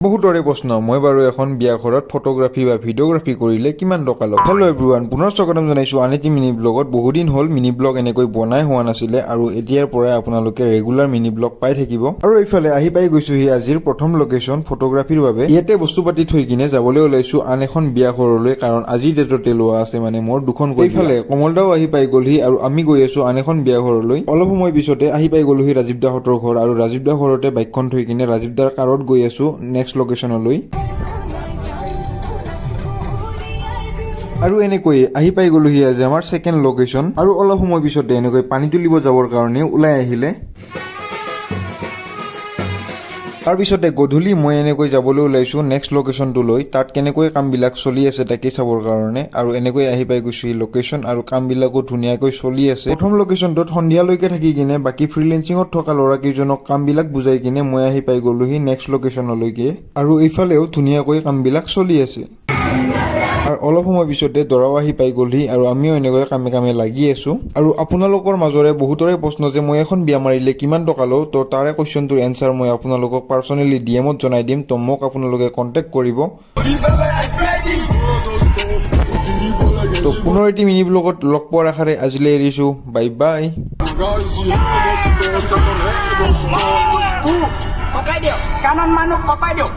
বহুতৰে প্ৰশ্ন, মই বাৰু এখন বিয়া ঘৰত ফটোগ্ৰাফী বা ভিডিঅ'গ্ৰাফী কৰিলে কিমান টকা ল'ম? হেল্ল' এভৰিৱান, পুনৰ স্বাগতম জনাইছোঁ আন এটি মিনি ব্লগত। বহুদিন হ'ল মিনি ব্লগ এনেকৈ বনাই হোৱা নাছিলে আৰু এতিয়াৰ পৰাই আপোনালোকে ৰেগুলাৰ মিনি ব্লগ পাই থাকিব। আৰু এইফালে আহি পাই গৈছোহি আজিৰ প্ৰথম লোকেশ্যন ফটোগ্ৰাফীৰ বাবে। ইয়াতে বস্তু পাতি থৈ কিনে যাবলৈ ওলাইছো আন এখন বিয়া ঘৰলৈ, কাৰণ আজিৰ ডেটতে লোৱা আছে মানে মোৰ দুখন। এইফালে কমল দাও আহি পাই গ'লহি আৰু আমি গৈ আছো আন এখন বিয়া ঘৰলৈ। অলপ সময় পিছতে আহি পাই গ'লোহি ৰাজীৱ দাহঁতৰ ঘৰ আৰু ৰাজীৱ দা ঘৰতে বাইকখন থৈ কিনে ৰাজীৱ দাৰ কাৰত গৈ আছো নেক্সট লোকেশ্যনলৈ। আৰু এনেকৈয়ে আহি পাই গ'লোহি আজি আমাৰ ছেকেণ্ড লোকেশ্যন। আৰু অলপ সময় পিছতে এনেকৈ পানী তুলিব যাবৰ কাৰণে ওলাই আহিলে। তাৰপিছতে গধূলি মই এনেকৈ যাবলৈ ওলাইছো নেক্সট লোকেশ্যনটোলৈ, তাত কেনেকৈ কামবিলাক চলি আছে তাকে চাবৰ কাৰণে। আৰু এনেকৈ আহি পাই গৈছোহি লোকেশ্যন আৰু কামবিলাকো ধুনীয়াকৈ চলি আছে। প্ৰথম লোকেশ্যনটোত সন্ধিয়ালৈকে থাকি কিনে বাকী ফ্ৰিলেন্সিঙত থকা ল'ৰাকেইজনক কামবিলাক বুজাই কিনে মই আহি পাই গ'লোহি নেক্সট লোকেশ্যনলৈকে। আৰু এইফালেও ধুনীয়াকৈ কামবিলাক চলি আছে। আৰু অলপ সময় পিছতে দৰাও আহি পাই গ'লহি আৰু আমিও এনেকৈ কামে কামে লাগি আছো। আৰু আপোনালোকৰ মাজৰে বহুতৰে প্ৰশ্ন যে মই এখন বিয়া মাৰিলে কিমান টকা লওঁ, তো তাৰে কুৱেশ্যনটোৰ এনচাৰ মই আপোনালোকক পাৰ্চনেলি ডিএমত জনাই দিম। তো মোক আপোনালোকে কণ্টেক্ট কৰিব। তো পুনৰ এটি মিনি ব্লগত লগ পোৱাৰ আশাৰে আজিলৈ এৰিছোঁ। Bye bye. ককাই দিয়ক, কাণত মানুহ কপাই দিয়ক।